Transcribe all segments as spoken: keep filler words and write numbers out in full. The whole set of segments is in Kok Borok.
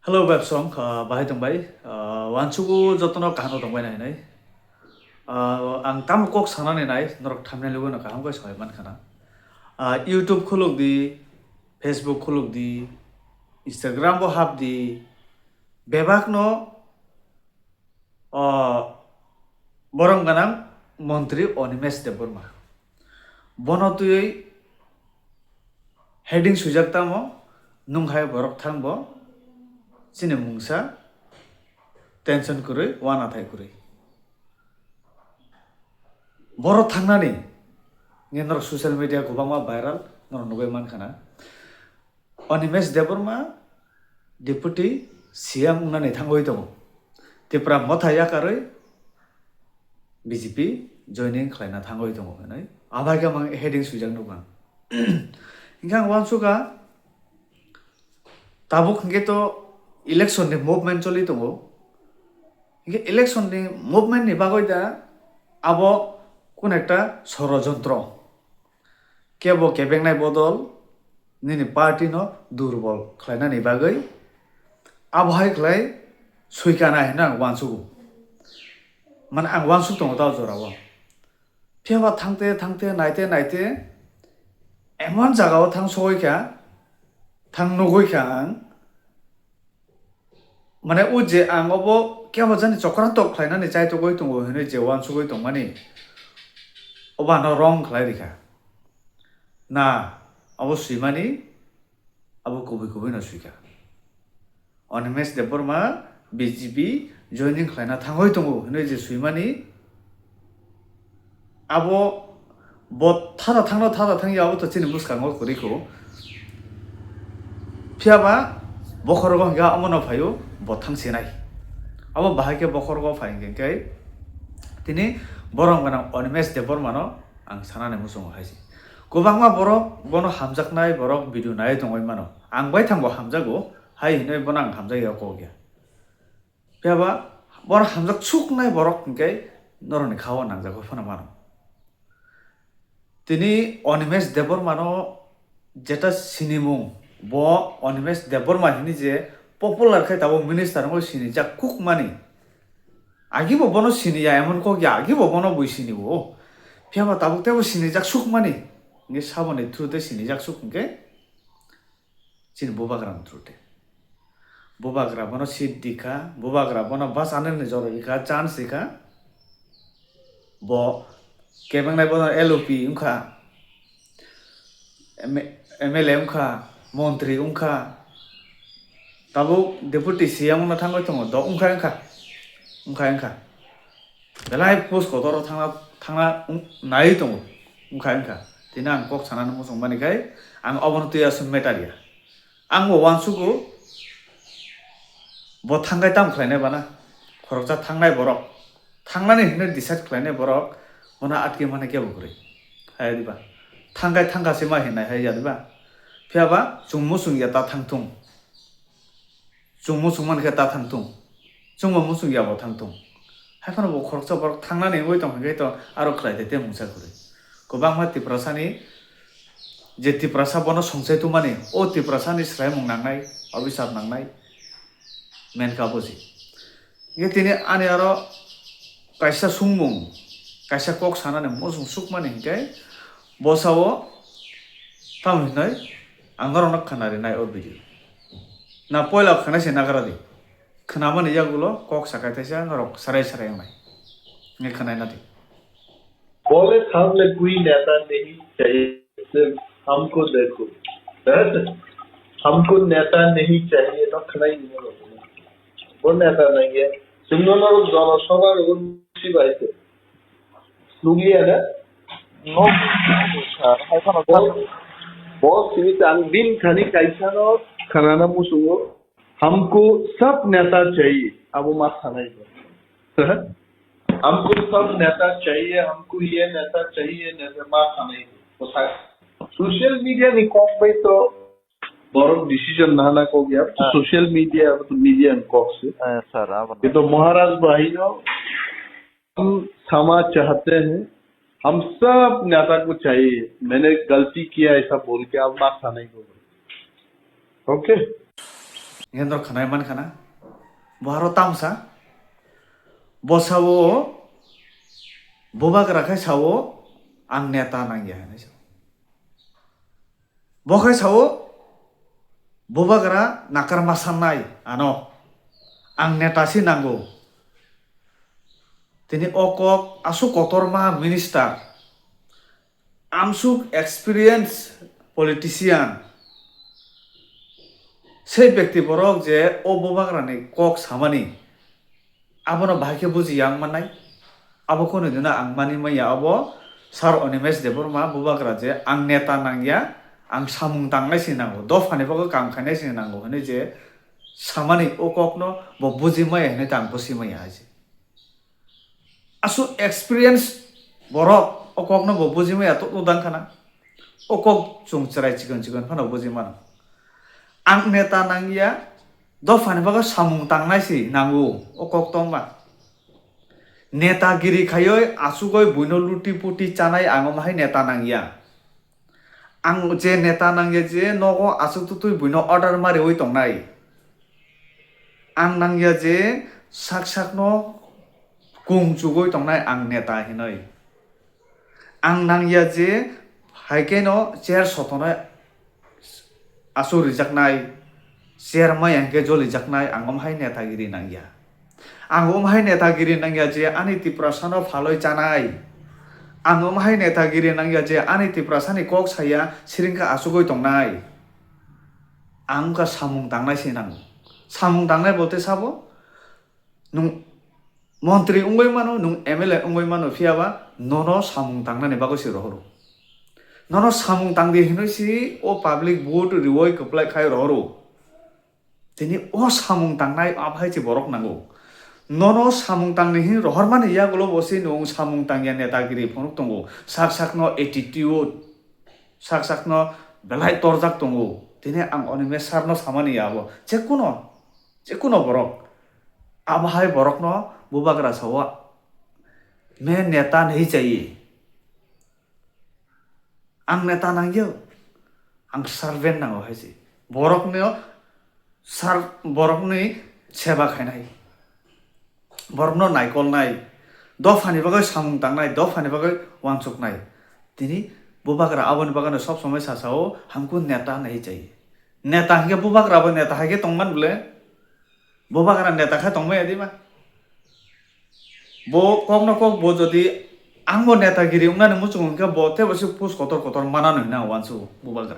Hello, Bebsong, ah, bahai tongbai. Ah, wansugo jotono kaham tongbai nai hinwi. Ah, ang tamo kok sanani nai, norok thamnaini ugwi no kaham khe soi mankha na. Ah, YouTube khuluk di, Facebook khuluk di, Instagram bo hap di, bebak no, ah, borom ganang montri Animesh Debbarma. Bono twiwi heading swijak tamo, nung hai borok thang bo, chini mungsa tension kwrwi, uanathai kwrwi. Borok thangnani, nge norok social media kwbangma viral, norok nugwi mankha na. Animesh Debbarma Deputy C M wngnani thangwi tongo. Tipra Motha yakarwi B J P joining khlaina thangwi tongo hinwi. Abai khe mang heading swijak nukha. Hinkhe ang uansukha, tabuk hinkhe to election ni movement choli tongo. Hinkhe election ni movement ni bagwi da abo kun ekta sorojontro. Kebo kebengnai bodol nini party no durbol khlainani bagwi abo hai khlai swikanai hinwi ang uansugo. Mane ang uansuk tongo tao jorao. Phiya ba thangte thangte naite naite emon jagao thang sogwi kha, thang nugwi kha ang. Mane o je ang obo kebo jani chokra tok khlainani chaitogwi tongo hinwi je uansugwi tongmani, obo ano wrong khlai rikha. Na, abo swimani, abo kubui kubui no swikha. Animesh Debbarma B J P joining khlaina thangwi tongo hinwi je swimani, abo bo thada thangno thada thangya abo to chini bwskango kwrwi kho. Phiya ba bokhorogo hwnkhe omono phaio bo thang sinai. Abo bahai khe bokhorogo phai hwnkhe khe tini borom gwnang Animesh Debbarma no ang sanani muchungo hai se. Kwbangma borok bono hamjaknai borok video nai tongwi mano. Ang bai thangbo hamjago hai hinwi bono ang hamjakya kok ya. Phiya ba bono hamjak suknai borok hwnkhe norokni khao nangjago phano mano. Tini Animesh Debbarmano jeta sinimung, bo Animesh Debbarma hini je popular khe tabuk minister wngwi sinijak kukmani. Agibo bono siniya emon kok ya, agibo bono bui siniwo. Phiya ba tabuk teibo sinijak sukmani. Hwnkhe saboni through tei sinijak suk hwnkhe chini bubagra ni through te. Bubagra bono seat di kha, bubagra bono bus anel ni jora di kha, chance di kha. Bo kebengnai bono L O P wngkha, M-, M L A wngkha, montri wngkha, tabuk deputy C M wngna thangwi tongo, do wngkha wngkha, wngkha wngkha. Belai post kotor o thangna, thangna wng-, nai tongo, wngkha wngkha. Tini ang kok sanani muchung mani khai, ang obono twi aswk matter ya. Ang bo uansugo, bo thangkai tamo khlainai bana, khoroksa thangnai borok, thangnani hinwi decide khlainai borok, bono atki mani kebo kwrwi. Hai diba? Thangkai thangka se ma hinai hai ya diba? Phiya ba chwng muchung ya ta thangthung. Chwng muchung man khe ta thang thung. Chwngbo muchung ya bo thang thung. Hai phano bo khoroksa borok thangnani wngwi tong hwnkhe to aro khlai de tei mungsa kwrwi. Kwbangma Tiprasani je Tiprasa bono songchai tongmani, o Tiprasani swraimung nangnai, obisap nangnai, main kha bosi. Hwnkhe tini ani aro kaisa sungmung, kaisa kok sanani muchung sukmani hwnkhe bosao tamo hinwi ang norokno khna rinai o video. Na poila khna se nagra di. Khnamani yagulo kok sakai taisa norok sarai sarai wngnai. Nge khnaina di. बोले सामने कोई नेता नहीं चाहिए, सिर्फ हमको देखो। हमको नेता नहीं चाहिए, तो खनाई नहीं होगा। वो नेता नहीं है। तुम दोनों लोग दोनों सभा को उसी भाई से। Nukliya na? No, sir. Hai phano, sir. Bo, bo simi tang din khani kaisa no khanana musungo. Hamko sab neta chahiye. Abo ma khanai bo. Hamko sab neta chahiye, hamko ye neta chahiye, neta ma khanai bo. Social media ni kok bai to borok decision nana kok ya. Ah. Social media, media ni kok se. Eh, sir, abo na. Kintu Maharaj bhai no हम क्षमा चाहते हैं, हम सब नेता को चाहिए, मैंने गलती किया ऐसा बोल के आप ना खाने को। Okay? Ngendro khanai man khana. Bo aro tamsa. Bo sao, bubagra khai sao, ang neta nangya hinwi sao. Bo khai sao, bubagra nakar ma sannai ano. Ang neta si nango. Tini o kok aswk kotorma minister, amswk experience politician, sei bekti borok je o bubagrani kok samani, abono bahai khe buji ya ang mannai. Abo kunu dino ang mani maya abo Sir Animesh Debbarma bubagra je ang neta nangya, ang samung tangnai si nango, dophani bagwi kam khainai si nango hinwi je samani o kokno bo buji maya hinwi tang busi maya hai se. Aswk experience borok o kokno bo buji maya to dang khana. O kok chwng chwrai chikon chikon phano buji mano. Ang neta nangya, dophani bagwi samung tangnai si nango o kok tongma. Netagiri khaioi asugoi buino luti puti chanai ang omo hai neta nangya. Ang je neta nangya je nogo aswk tutui buino order mariwi tongnai. Ang nangya je sak sakno kung chugwi tongnai ang neta hinwi. Ang nangya je hai khe no chair sotonai aswk rijaknai, chair maya hwnkhe jolijaknai, ang omo hai netagiri nangya. Ang omo hai netagiri nangya je ani Tiprasano phalwi chanai. Ang omo hai netagiri nangya je ani Tiprasani kok saya siringkha achugwi tongnai. Ang wngkha samung tangnai se nango. Samung tangnai bolte sabo? Nwng montri wngwi mano, nwng M L A wngwi mano, phiya ba nono samung tangnani bagwi se rohoro. Nono samung tangdi hinwi si o public vote riwi kwplai khai rohoro. Tini o samung tangnai abo hai se borok nango. Nono samung tangni hin rohormani yagulo bo se nwng samung tangya netagiri phunuk tongo. Sak sakno attitude, sak sakno belai torjak tongo. Tini ang Animesh sir no samani ya abo. Jekuno, jekuno borok. Abo hai borokno bubagra sao, "Main neta nahi chahiye." Ang neta nangyo, ang servant nango hai se. Borokno sar-, borokni seba khainai, borokno naikolnai, dophani bagwi samung tangnai, dophani bagwi uansuknai. Tini bubagra aboni bagwino sob somoi sasao, "Hamkhe neta nahi chahiye." Neta hwnkhe bubagra bo neta hai khe tongman bwle? Bubagra neta khe tongmaya di ba? Bo kokno kok bo jodi ang bo netagiri wngnani muchung hwnkhe bo teibo se post kotor kotor mananw hinwi ang uansugo bubagra.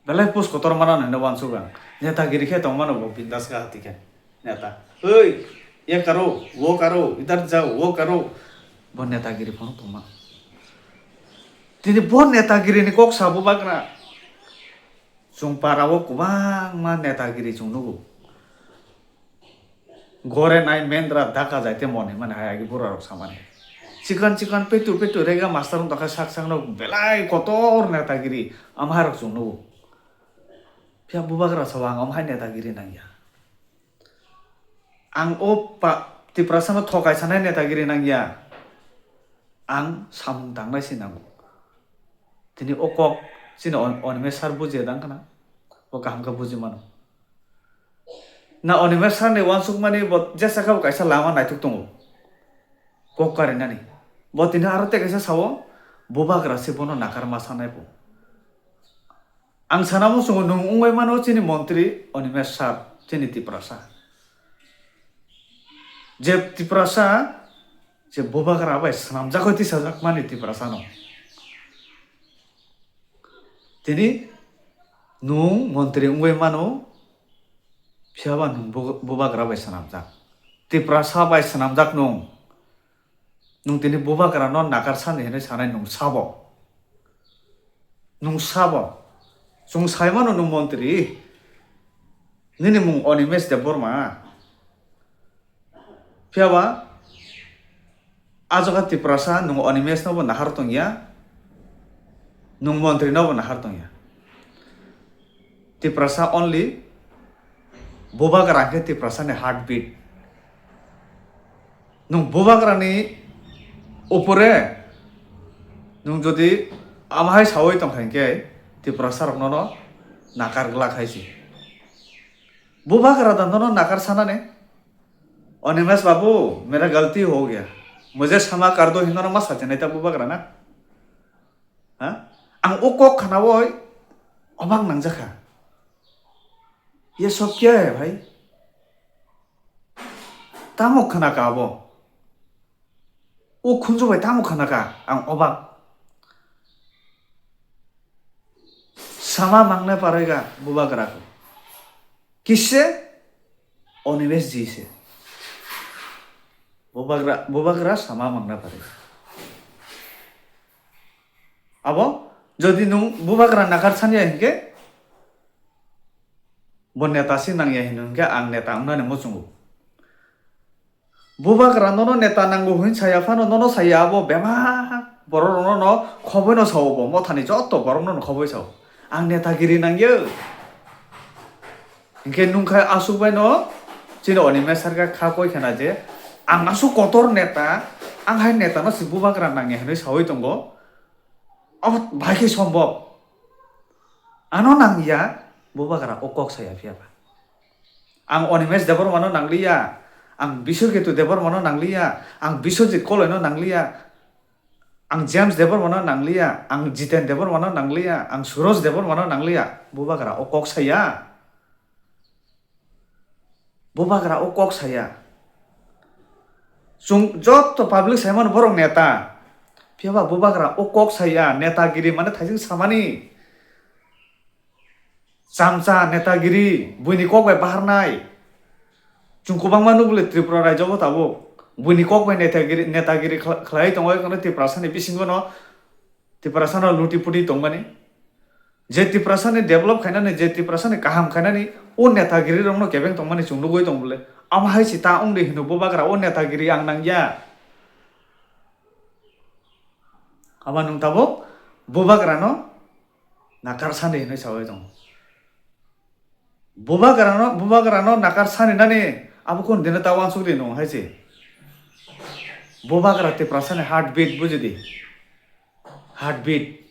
Belai post kotor mananw hinwi uansugo ang. Netagiri khe tongmano bo bindas kha hati khe. Neta. "Oi, ye karo, wo karo, idhar jao, wo karo." Bo netagiri phano tongma. Tini bo netagirini kok sa bubagra. Chwng para o kwbangma netagiri chwng nugo. Gore nai mendra daka jaite mon himani hai agi bura rok samani. Chikon chikon petu petu rega master wng tongkha sak sak no belai kotor netagiri amhai rok chwng nugo. Phiya bubagra sabo ang amhai netagiri nangya. Ang o pa-, Tiprasa no thokai sanai netagiri nangya. Ang samung tangnai se nango. Tini o kok chini On-, Animesh sir bujiya dang khna? Bo kaham khe buji mano. Na Animesh sir ni uansukmani bo jesa khe bo kaisa lama naithok tongo. Kok karinani. Bo tini aro tei kaisa sao, bubagra se bono nakar ma sanai bo. Ang sana muchungo nwng wngwi mano chini montri Animesh sir, chini Tiprasa. Je Tiprasa, je bubagra bai swnamjak oi tisajakmani Tiprasano. Tini nwng montri wngwi mano, phiyaba nwng bu-, bubagra bai swnamjak. Tiprasa bai swnamjak nwng. Nwng tini bubagra no nakar sani hinwi sanai nwng sabo. Nwng sabo. Chwng sai mano nwng montri. Nini mung Animesh Debbarma. Phiyaba, ah jaga Tiprasa nwng Animesh no bo nahar tongya, nwng montri no bo nahar tongya. Tiprasa only, bubagra khe Tiprasa ni heartbeat. Nwng bubagra ni upore nwng jodi amahai sawi tongkha hinkhe Tiprasa rok nono nakar glak hai se. Bubagra da nono nakar sanani? Animesh babu, mera galti ho gaya. Mujhe sama kar do, hinono ma sachinai ta bubagra na? Ha? Ang o kok khana oi obak nangjakha. Ye sob kya hai bhai? Tamo khana ka abo? O khunju bai tamo khana ka? Ang obak. Sama mangna parega bubagra ko. Kisse? Animesh ji se. Bubagra, bubagra sama mangna parega. Abo, jodi nung bubagra nakar sanya hinkhe, bo neta si nangya hino hinkhe ang neta wngnani muchungo. Bubagra nono neta nango hwn saya phano nono saya abo bebak borok rokno no khoboi no sao bo mothani joto borok no khoboi sao. Ang netagiri nangya. Hinkhe nungkha aswk bai no chini Animesh Sarkar kha koi khena je ang aswk kotor neta, ang hai neta no si bubagra nangya hinwi sawi tongo. Abo bahai khe sombok. Ano nangya, bubagra o kok saya phiya ba. Ang Animesh Debbarma no nangliya, ang Biswaketu Debbarma no nangliya, ang Biswajit Koloi no nangliya, ang James Debbarma no nangliya, ang Jiten Debbarma no nangliya, ang Suraj Debbarma no nangliya, bubagra o kok saya. Bubagra o kok saya. Chwng joto public saimano borok neta. Phiya ba bubagra o kok saya, netagiri mane thaising samani. Chamcha netagiri, buini kok bai baharnai. Chwng kwbangma nukle Tripura rajyo bo tabuk. Buini kok bai netagiri, netagiri khla-, khlai tongo, Tiprasani bisingo no, Tiprasano luti puti tongmani. Je Tiprasani develop khainani, je Tiprasani kaham khainani, o netagiri rokno kebeng tongmani chwng nugwi tong bole. Amo hai si ta wngdi hino bubagra o netagiri ang nangya. Abo nwng tabuk bubagrano nakar sani hinwi sawi tongo. Bubagrano, bubagrano nakar sani nani abo kunu dino ta uansuk di nwng hai se. Bubagra Tiprasani heartbeat buji di. Heartbeat.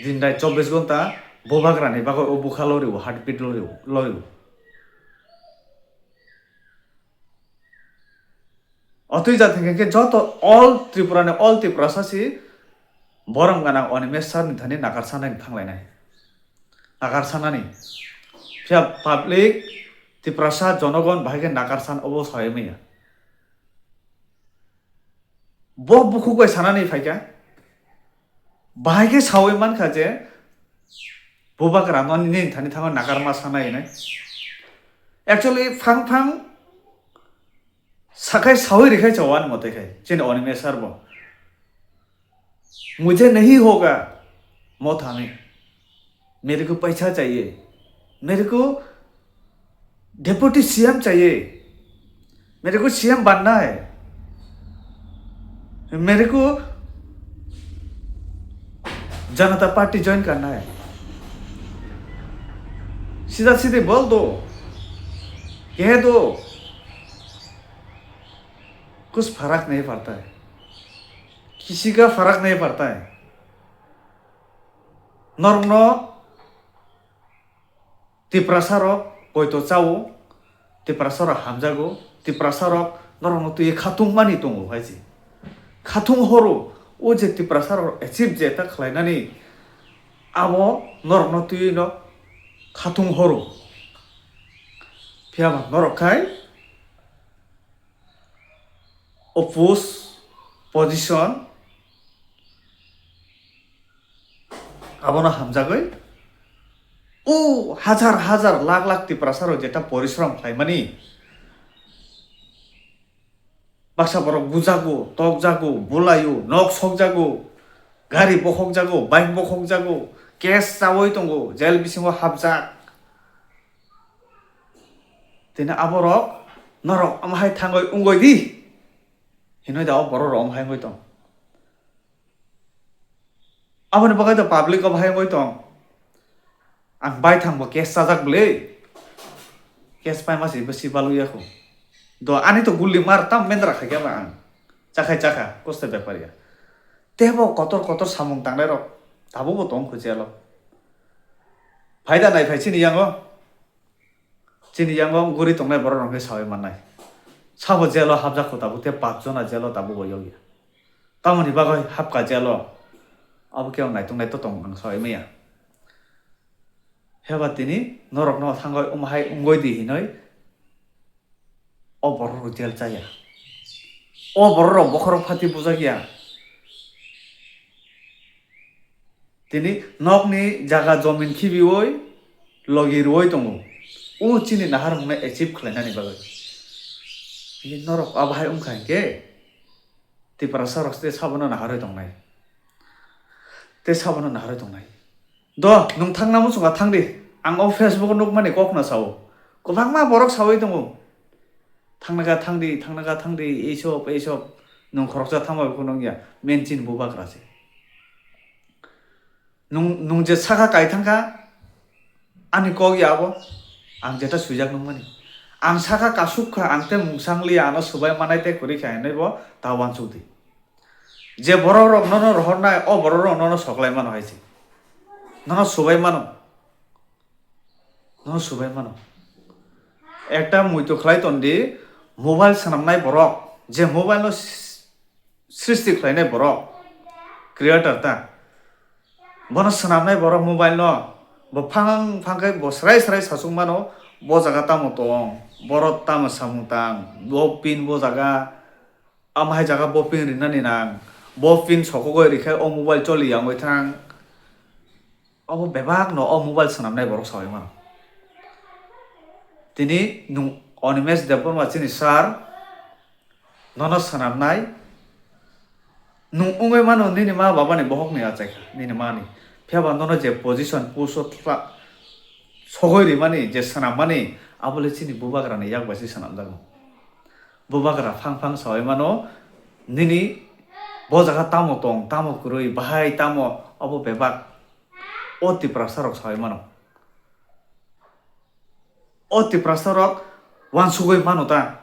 Din rai chobbish ghonta bubagrani bagwi o bwkha loriwo, heartbeat loriwo, loriwo. Otwi jat hinkhe khe joto all Tripura ni all Tiprasa si borom gana Animesh sir ni thani nakar sanani thanglainai. Nakar sanani. Phiya public Tiprasa jonogon bahai khe nakar san obo sawi manya. Bo bukhuk bai sanani phaikha. Bahai khe sawi mankha je bubagra no nini thani thango nakar ma sanai hinwi. Actually phang phang Sakai sawi rikhai chawani mote khai, chini Animesh sir bo. "मुझे नहीं होगा, मौत हमें। मेरे को पैसा चाहिए। मेरे को डेप्यूटी सीएम चाहिए। मेरे को सीएम बनना है। मेरे को जनता पार्टी ज्वाइन करना है।" सीधा सीधे बोल दो, कह दो। कुछ फर्क नहीं पड़ता है, किसी का फर्क नहीं पड़ता है। Norokno Tiprasa rok poito chao, Tiprasa rok hamjago, Tiprasa rok norokno twi khatung mani tongo hai se. Khatung horo, o je Tiprasa rok achieve je ta khlainani, abo norokno twi no khatung horo. Phiya ba norok khai oppose position abono hamjagwi o hajar hajar lakh lakh Tiprasa rok jeta porishrom khlaimani, baksa borok bujago, tokjago, bulaio, nok sokjago, gari bokhokjago, bike bokhokjago, case chawi tongo, jail bisingo hapjak. Tini aborok norok omo hai thangwi wngwi di hinwi da o borok rok omo hai wngwi tong. Aboni bagwi to public omo hai wngwi tong. Ang bai thangbo case chajak bwle. Case paima se bwsi balwi yakho. Do ani to gulli mar tam mendra khaikhe ba ang. Chakhai chakha koste bepar ya. Tebo kotor kotor samung tangnai rok tabukbo tong kho jelo. Phaida nai phai chini yango. Chini yango guri tongnai borok rok khe sawi mannai. Sabo jelo hapjak kho tabuk tei paanch jona jelo tabuk bo yokya. Tamoni bagwi hapka jelo? Abo khe ang naituknai totong ang sawi maya. Heba tini norokno thangwi omo hai wngwi di hinwi o borok rok jel chaya. O borok rok bokhorok phati bujak ya. Tini nokni jaga jomin khibiwi logi rwui tongo. O chini naharmungno achieve khlainani bagwi. Tini norok abo hai wngkha hinkhe Tiprasa rok tei sabono naharwi tongnai. Tei sabono naharwi tongnai. Do, nwng thangna muchunga thangdi. Ang o Facebook o nukmani kokno sao. Kwbangma borok sawi tongo. Thangnaga thangdi, thangnaga thangdi, eisob, eisob. Nwng khoroksa thangma bikhu nungya. Menchini bubagra se. Nwng, nwng je saka kai thangkha, ani kok ya abo. Ang jeta swijak nungmani. Ang saka kasuk kha, ang tei mungsang liya, ano subai manai tei kwrwi kha hinwi bo ta uansuk di. Je borok rok nono rohornai, o borok rok nono soklai mano hai se. Nono subai mano. Nono subai mano. Ekta muitu khlai ton di, mobile swnamnai borok, je mobile no s-, srishti khlainai borok, creator ta. Bono swnamnai borok mobile no, bo phang phang khe bo srai srai sachung mano, bo jaga tamo tong, borok tamo samung tang, bo pin bo jaga, Amo hai jaga bo pin rinani nang. Bo pin sokogwi rikhe o mobile choli ya wngwi thang. Obo bebak no o mobile swnamnai borok sawi mano. Tini nwng Animesh Debbarma chini sir, nono swnamnai. Nwng wngwi mano nini ma babani bohokni achaikha, nini mani. Phiya ba nono je position post o thla-, sogwi rimani, je swnammani, abo le chini bubagrani yak bai se swnamjakgo. Bubagra phang phang sawi mano, nini bo jaga tamo tong, tamo kwrwi, bahai tamo, obo bebak. O Tiprasa rok sawi mano. O Tiprasa rok uansugwi mano ta.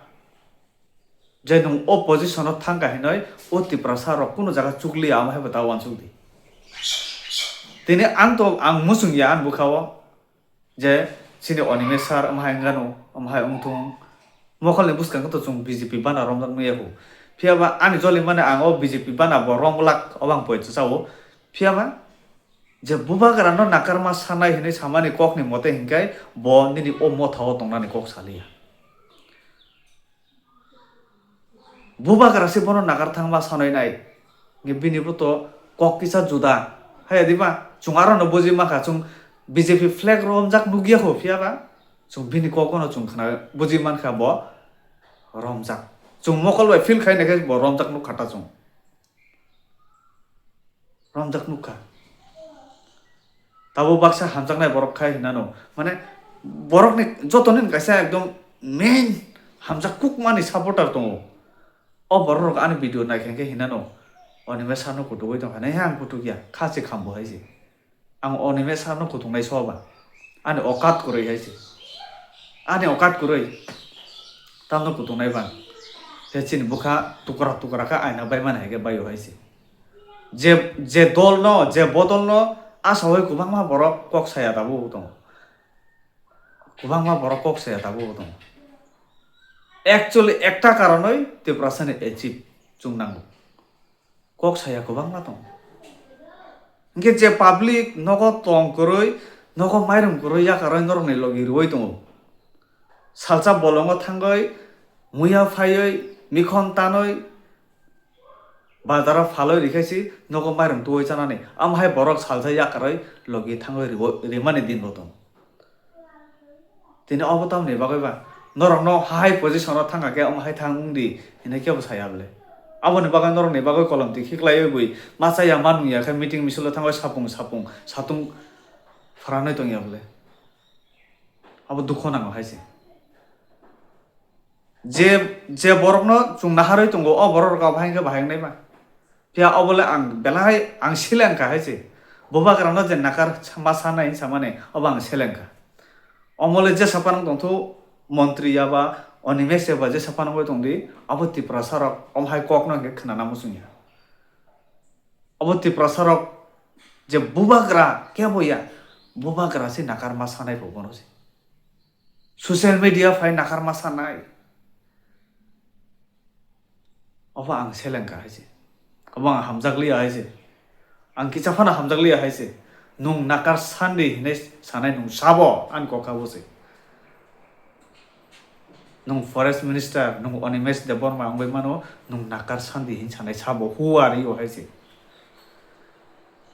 Je nwng o position o thangkha hinwi o Tiprasa rok kunu jaga chukliya, amo hai bo ta uansuk di. Tini ang to, ang muchung ya ani bwkha o. Je chini Animesh sir omo hai wngano, omo hai wngthung. Mokolni bwskango to chwng B J P bana romjak nukya kho. Phiya ba ani joli mani ang o B J P bana bo romglak, obo ang poito sao. Phiya ba je bubagra no nakarma sanai hinwi samani kokni mote hinkai bo nini o motha o tongnani kok saliya. Bubagra se bono nagar thangma sanwi nai. Nge bini bo to kok kisa juda. Haya diba? Chwng aro no buji mankha, chwng B J P flag romjak nukya kho, phiya ba? Chwng bini kok no chwng khna buji mankha bo romjak. Chwng mokol bai feel khai nai khe bo romjak nukha ta chwng. Romjak nukha. Tabuk baksa hamjaknai borok khai hinano. Mane borokni jotoni kaisa ekdom main hamjak kukmani supporter tongo. O borok rok ani video naikha khe hinano. Animesh sir no kutukwi tongkha. Naiha ang kutukya. Kha se khambo hai se. Ang Animesh sir no kutungnai soba. Ani okat kwrwi hai se. Ani okat kwrwi. Tamno kutungnai bang. Khe chini bwkha tukra tukra kha aina bai mani hai khe baio hai se. Je, je dol no, je bodol no, asawai kwbangma borok kok saya tabuk tongo. Kwbangma borok kok saya tabuk tongo. Actually, ekta karonoi Tiprasani achieve chwng nango. Kok saya kwbangma tongo. Hinkhe je public nogo tong kwrwi, nogo mairum kwrwi yakarwi norokni logi rwui tongo. Salsa bolongo thangwi, muya phaiwi, mikhon tanwi, bazaro phalwi rikhaisi nogo mairum tuwi chanani. Amo hai borok salsa yakarwi logi thangwi riwo-, rimani din bo tongo. Tini obo tamoni bagwi ba norokno high position o thangkha khe omo hai thang wngdi hinwi kebo saya bwle. Aboni bagwi norokni bagwi kolom twi khiklaiwi bui machaya ma nungya khe meeting misil o thangwi sapung sapung satung phranwi tongya bwle. Abo dukho nango hai se. Je, je borokno chwng naharwi tongo, o borok rok abo hai khe bahai wngnai ba. Phiya obo le ang belai ang seleng kha hai se. Bubagrano je nakar ma sanai hinwi samani, obo ang seleng kha. Omo le jesa phano tongthu montri ya ba Animesh ya ba jesa phano bai tongdi, abo Tiprasa rok omo hai kokno hwnkhe khwnana muchung ya. Obo Tiprasa rok je bubagra kebo ya, bubagra se nakar ma sanai bo bono se. Social media phai nakarma sanai. Obo ang selengkha hai se. Obo ang hamjakliya hai se. Ang kisa phano hamjakliya hai se. Nwng nakar sandi hinwi sanai nwng sabo ani kok kha bo se. Nwng forest minister, nwng Animesh Debbarma wngwi mano, nwng nakar sandi hinwi sanai sabo, who are you hai se.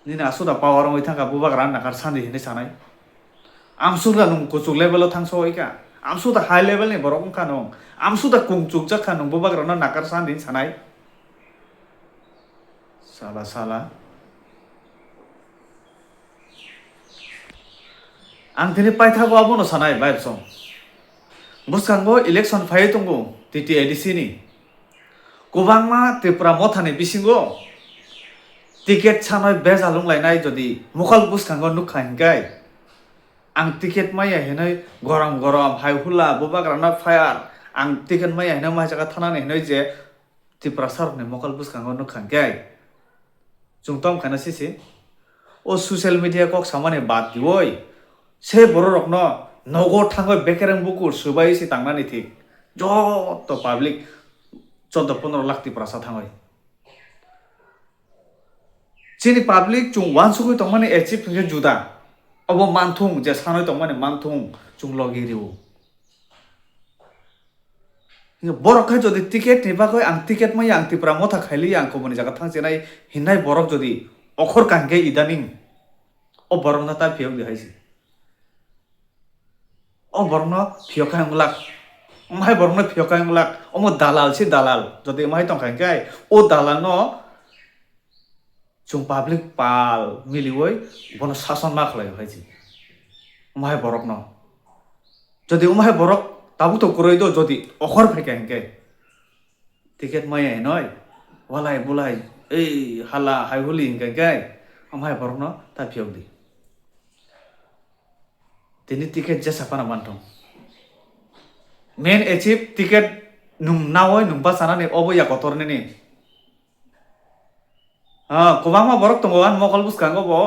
Nini asuda power wngwi thangkha, bubagra nakar sandi hinwi sanai. Amsukda nwng kuchuk level o thangsoika. Amsukda high level ni borok wngkha nwng. Amsukda kung chukjak kha nwng bubagrano nakar sandi hinwi sanai. Sala sala. Ang tini paithago abono sanai, bai song. Bwskango election phaiwi tongo T T A D C ni. Kwbangma Tripura mothani bisingo ticket sanai bejal wnglainai jodi mokol bwskango nukha hinkai. Ang ticket maya hinwi gorom gorom hai hula bubagrano fire. Ang ticket maya hinwi mai jaga thanani hinwi je Tiprasa rokni mokol bwskango nukha hinkai. Chwng tom khaina sisi. O social media kok samani bad diwi. Se borok rokno nogo thangwi bekereng bukur swbai se tangnani thik. Joto public chaudo pondro lakh Tiprasa thangwi. Chini public chwng uansugwi tongmani achieve hwnkhe juda. Obo manthung je sanwi tongmani manthung chwng logi rio. Borok khe jodi ticket ni bagwi ang ticket maya ang Tipra motha khailiya ang kubuni jaga thangchenai hinnai borok jodi okhor kahingkhe idaning o borokno ta phiyok di hai se. O borokno phiyok khai wng lak. Omo hai borokno phiyok khai wng lak. Omo dalal se dalal. Jodi omo hai tong khai khe o dalalno chwng public pal miliwi bono sason ma khlai hai se. Omo hai borokno. Jodi omo hai borok tabuk to kwrwi do jodi okhor phai kha hinkhe. Ticket maya hinoi. Walai bulai. Ei hala hai huli hinkhe khe. Omo hai borokno ta phiyok di. Tini ticket jesa phano manthung. Main achieve ticket nwng nawi nwng bachanani obo ya kotor nini. Ah, kwbangma borok tongo ani mokol bwskango bo.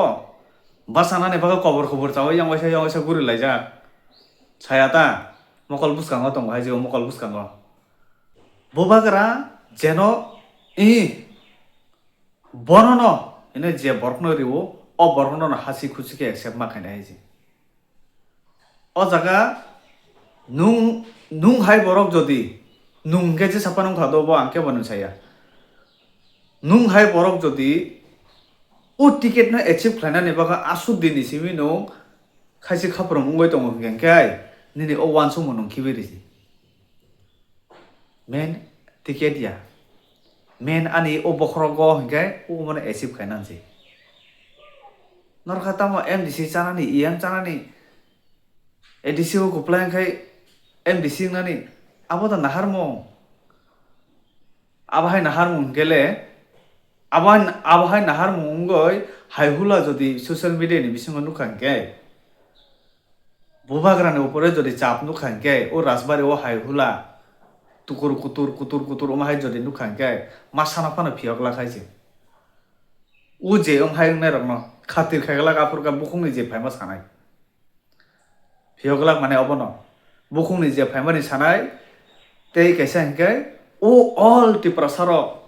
Bachanani bagwi kobor kobor chawi yang waisa yang waisa guri laijak. Saya ta mokol bwskango tongo hai je mokol bwskango. Bubagra jeno i Bonono hwnwi je borokno rio, o borokno no hasi khusi khe accept ma khainai hai se. O jaga nwng, nwng hai borok jodi nwng khe jesa phano wngkha do bo ang kebo nwng saya. Nwng hai borok jodi o ticket no achieve khlainani bagwi aswk din ni simi nwng khaisi khaprom wngwi tongo hwnkhe nini o uansukmung nwng khibi risi. Main ticket ya. Main ani o bokhorogo hinkhe o mane achieve khaina se. Norkha tamo M D C chanani, E M chanani, A D C o kwplai hinkhe M D C wngnani, abo da naharmung. Abo hai naharmung hinkhe le, abo hai, abo hai naharmung wngwi hai hula jodi social media ni bisingo nukha hinkhe, Bubagrani upore jodi chap nukha hinkhe, o rajbari o hai hula tukur kutur, kutur kutur wng hai jodi nukha hinkhe, ma sana phano phiyok la khai se. O je wng hai wngnai rokno khatir khai glak aphuru khe bukhukni je phaima sanai. Phiyok glak mane obono. Bukhukni je phaimani sanai, tei kaisa hinkhe, o all Tiprasa rok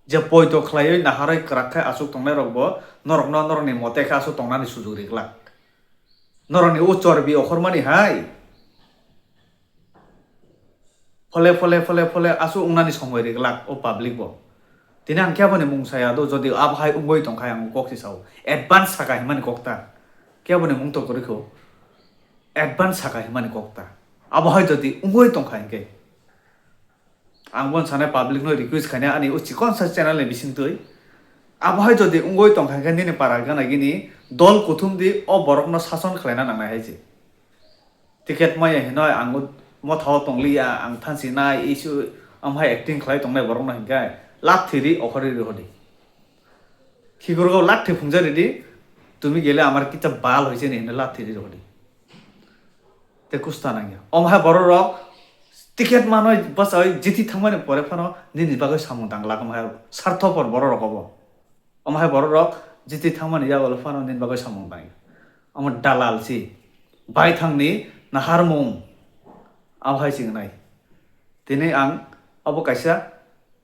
je poito khlaiwi naharwi kwrak khe aswk tongnai rok bo norokno norokni mote khe aswk tongnani sujuk ri glak. Norokni o chorbi okhormani hai. Phole, phole, phole, phole, aswk wngnani somoi ri glak o public bo. Tini ang khe aboni mung saya do, jodi abo hai wngwi tong kha ang kok si sao. Advance saka himani kok ta. Khe aboni mung to kwrwi kho. Advance saka himani kok ta. Abo hai jodi wngwi tong kha hinkhe. Ang bon sanai public no request khainai ani o chikon sa channel ni bising twi. Abo hai jodi wngwi tong kha khe nini para gana gini dol kuthum di o borok no sason khlaina nangnai hai se. Ticket maya hinoi ang motha o tong liya, ang thansi nai isu am hai acting khlai tongnai borok no hinkhe lak thiri okhori ri hodi. Khikurgo lak thwi phungjari di, tumi gele amar kicha bal hoise ni hinwi lak thiri ri hodi. Te kusta nangya. Om hai borok rok ticket manoi bachai jiti thangmani pore phano nini bagwi samung tang lak om hai sarthopor borok rok obo. Om hai borok rok jiti thangmani yago phano nini bagwi samung tang. Omo dalal si. Baithangni naharmung. Abo hai se wngnai. Tini ang abo kaisa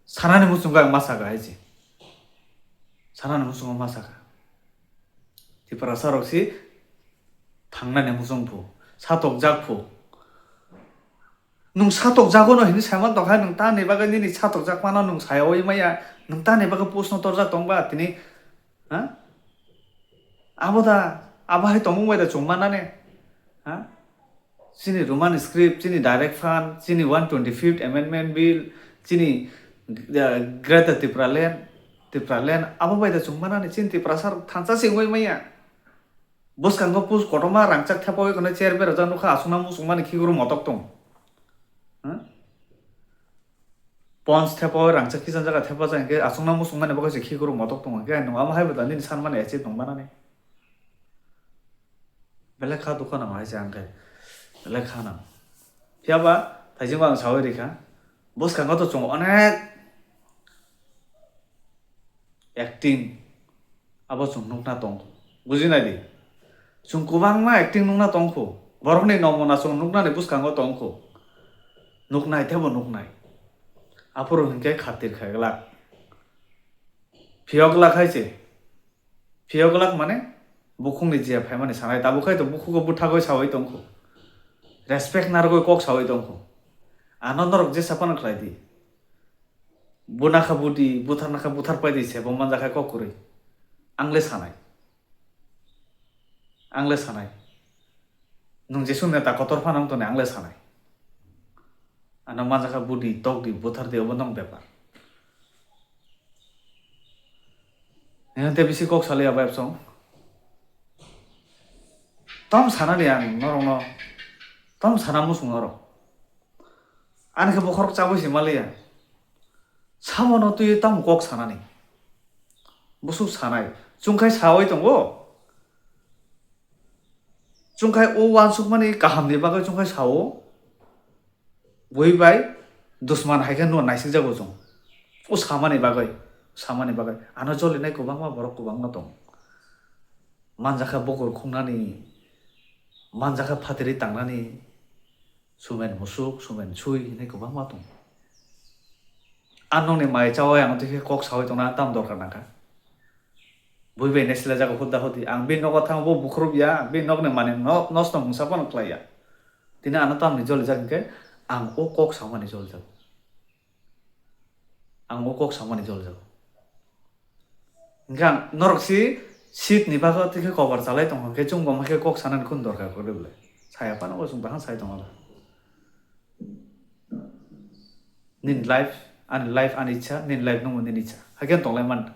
sanani muchungo ang ma saka hai se. Sanani muchungo ma saka. Tiprasa rok si thangnani muchung phu, satokjak phu. Nwng satokjago no hinwi saiman tongkha, nwng tani bagwi nini satokjak mano nwng sayawi maya, nwng tani bagwi post no torjak tongba tini, ha? Abo da, abo hai tongmung bai da chwng manani, ha? Chini Roman script, chini direct fund, chini one twenty-fifth Amendment Bill, chini, uh, Greater Tipraland, Tipraland, abo bai da chwng manani, chini Tiprasa rok thansa se wngwi maya. Bwskango pus kotorma rangchak thepawi khwnwi chair berajak nukha, aswkna muchungmani khiguru motok tong. Ha? Pons thepawi rangchak kichang jaga thepajak hinkhe aswkna muchungmani bagwi se khiguru motok tong hinkhe, nwng amo hai bwtang nini sanmani achieve tong manani. Belai kha dukha nang hai se ang khe. Belai kha nang. Phiyaba thaichingbo ang sawi rikha. Bwskango to chwng onek acting abo chwng nukna tong. Buji nai di. Chwng kwbangma acting nukna tong kho. Borokni nomona chwng nuknani bwskango tong kho. Nuknai teibo nuknai. Aphuru hinkhe khatir kha glak. Phiyok glak hai se. Phiyok glak mane bukhukni jiya phaimani sanai. Tabuk khai to bukhugo bwthagwi sawi tong kho. Respect narwgwi kok sawi tong kho. Ano norok jesa phano khlai di. Buna kha budi, buthar na kha buthar pai di se, bo manja kha kok kwrwi. Ang le sanai. Ang le sanai. Nwng jesuk neta kotor phano wng toni ang le sanai. Ano manja kha budi, tok di, buthar di, obo nwng bepar. Nini tei bisi kok saliya bai bwsong. Tom sanani ang norokno, tom sana muchung norok. Ani khe bokhorok chabwi se maliya. Samono twiwi tamo kok sanani? Bwswk sanai. Chwngkhai sawi tongo. Chwngkhai o uansukmani kahamni bagwi chwngkhai sao. Bui bai dusman hai khe no naisikjago chwng. O samani bagwi, samani bagwi. Ano jolinai kwbangma borok kwbangma tong. Manjakha bukur khungnani, manjakha phatiri tangnani. Sumen musuk, sumen sui hinwi kwbangma tongo. Ang nokni mai chawi ang twi khe kok sawi tongna ang tamo dorkar nangkha? Bui bai nai sila jago hudda hudi. Ang bini nogo thango bo bukhrup ya, bini nokni manwi no-, nosto mungsa phano khlai ya. Tini ano tamni jolijak hinkhe ang o kok samani jolijak. Ang o kok samani jolijak. Hinkhe ang norok si seat ni bagwi twi khe kobar chalai tongkha, hinkhe chwng bo ma khe kok sanani kunu dorkar kwrwi bwle. Saya phano bo chwng bahang sai tongla. Nini life, ani life, ani ichha, nini life nungbo nini ichha. Hakhe tonglai man.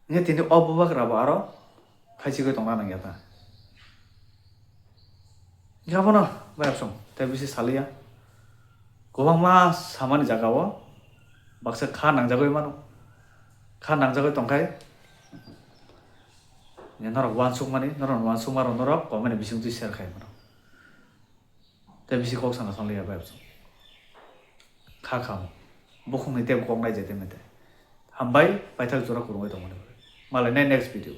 Hinkhe tini o bubagra bo aro phaichigwi tongna nangya ta. Hinkhe abono bayapsong tei bisi saliya. Kwbangma samani jaga o baksa kha nangjagwi mano. Kha nangjagwi tongkhai norok uansukmani, norok uansukma rok norok comment ni bisingtwi share khai mano. Tei bisi kok sana sanliya bayapsong. Kha kha. Bukhukni tei kok nai je tei mete. Hambai, paithak jora kwrwngwi tongmani. Malai nai next video.